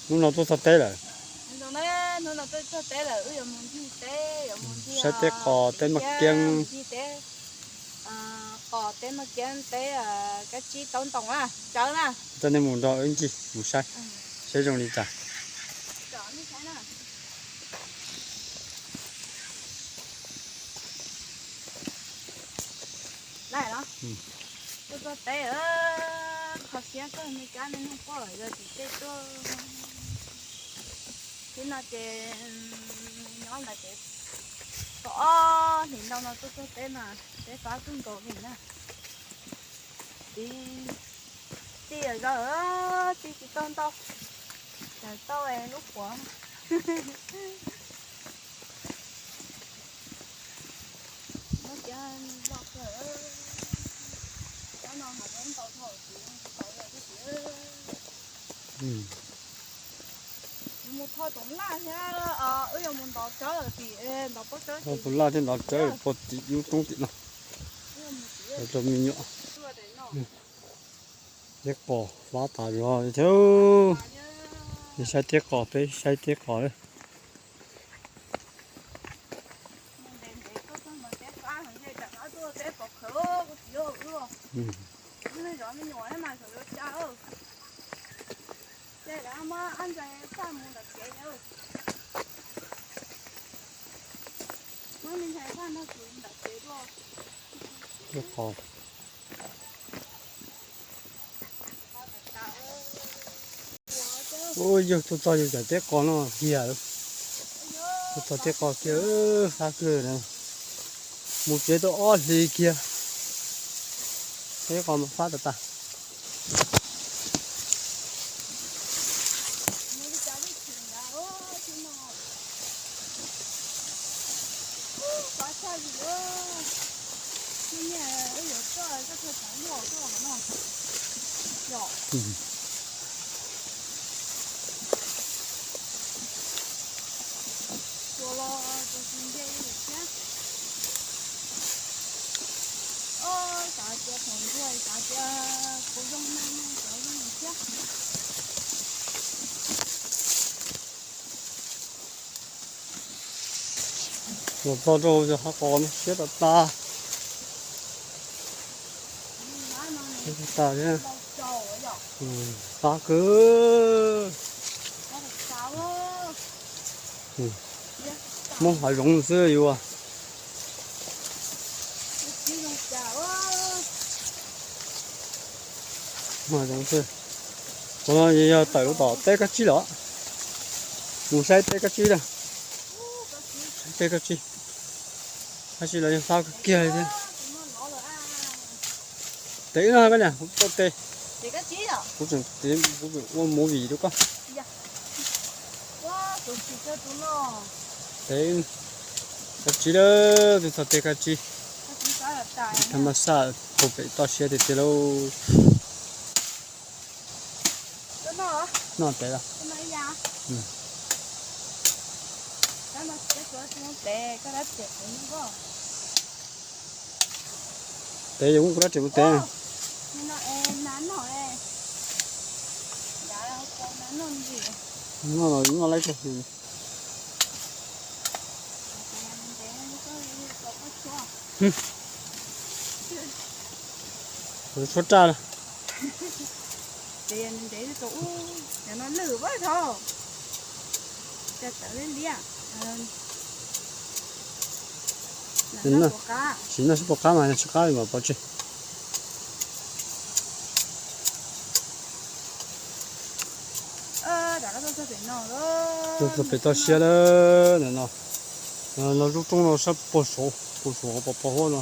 Hnub no tuaj txog teb lawm. Saib teb qos teb maj kiab. Qos teb maj kiab teb kab tsib taub ntoo na, tsawv na. Coj nej mus nrog wb ncig mus saib, saib zoo li cas. Laim los, tuaj txog teb, kho siab kawg, me kab me noog poj yog tim tej tuaj. Tib no ces nyob ntawd ces tau ob hlis ntau no tuaj txog teb mas teb fab kawg nkaus li na. Tij, tij zog, tij tsis tau ntau, tawm tau lub quav. Muab tiav loj kawg, cov no mas tau ntau dhau, tsis tau yog tib si. Mus tho tus laj thiab, wb yuav mus ntov tsawb tim, ntov pob tsawb tim, tus laj thiab ntov tsawb puag tim lub roob tim no. Rau me nyuam. Teb qos fab tas zog li thiab. Nej saib teb qos, peb saib teb qos lawm. Teb qos. Ua yawg tuaj txog yus cov teb qos no kiag. Tuaj txog teb qos kiag, fab kawg na. Mus tsev tau ob hlis kiag, teb qos mas fab tas tas. Los txog rau cov hav qos no siab tas tas. Siab tas tas thiab. Fab kawg. Muab hav zoov xwb yuav. Muab hav zoov xwb. Qhov no yog tawm rau tom teb kab tsib los. Mus saib teb kab tsib na. Saib teb kab tsib. Kab tsib los yog fab kawg kiag li thiab. Tev no koj niam, kuv tau tes. Kuv tseem, kuv tseem ua movie rau koj. Tev kab tsib lawm, tus txog tes kab tsib. Thab maj xaj puag pem toj siab tiag tiag lauj. Noj tev los? Tev yus muab kuv dab tsi mus tev. Noj los noj laib tag. Tshuab raj. Sim no sib puas qab mas tsis qab li mas pov tseg. Tuaj txog pem toj siab lawm no. No lub roob no sab puag saud, puag saud pos pos huab no.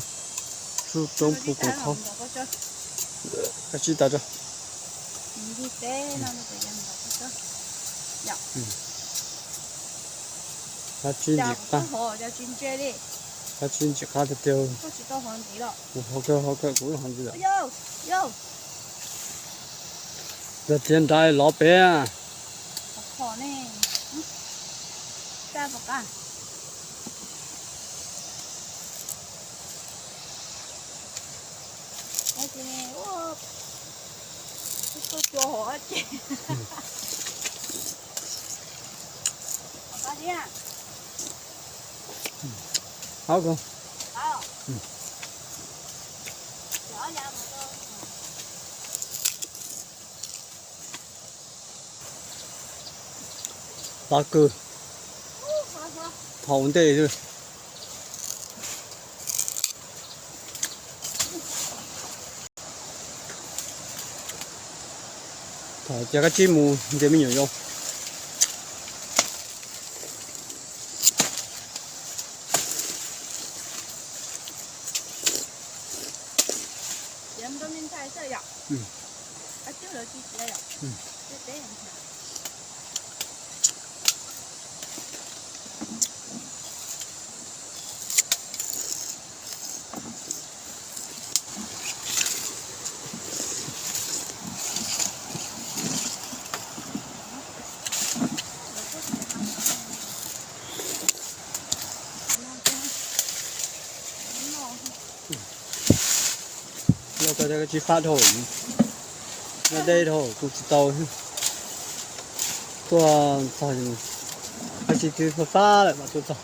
Lub roob puag koom thaub. Kab tsib tas tso. Kab tsib ntsim qab. Kab tsib ntsim qab tiag tiag. Kuv ho kawg ho kawg kuv ho ntxiv lawm. Yog tias nrad lov pem. Tav kawg, thaum ua ntej. Thaum tias kab tsib mus ntxias me nyuam yaus. Noj tau cov kab tsib fab dhau, noj deb dhau kuj tsis tau. Tuaj txog, kab tsib twb fab fab lawm mas tuaj txog.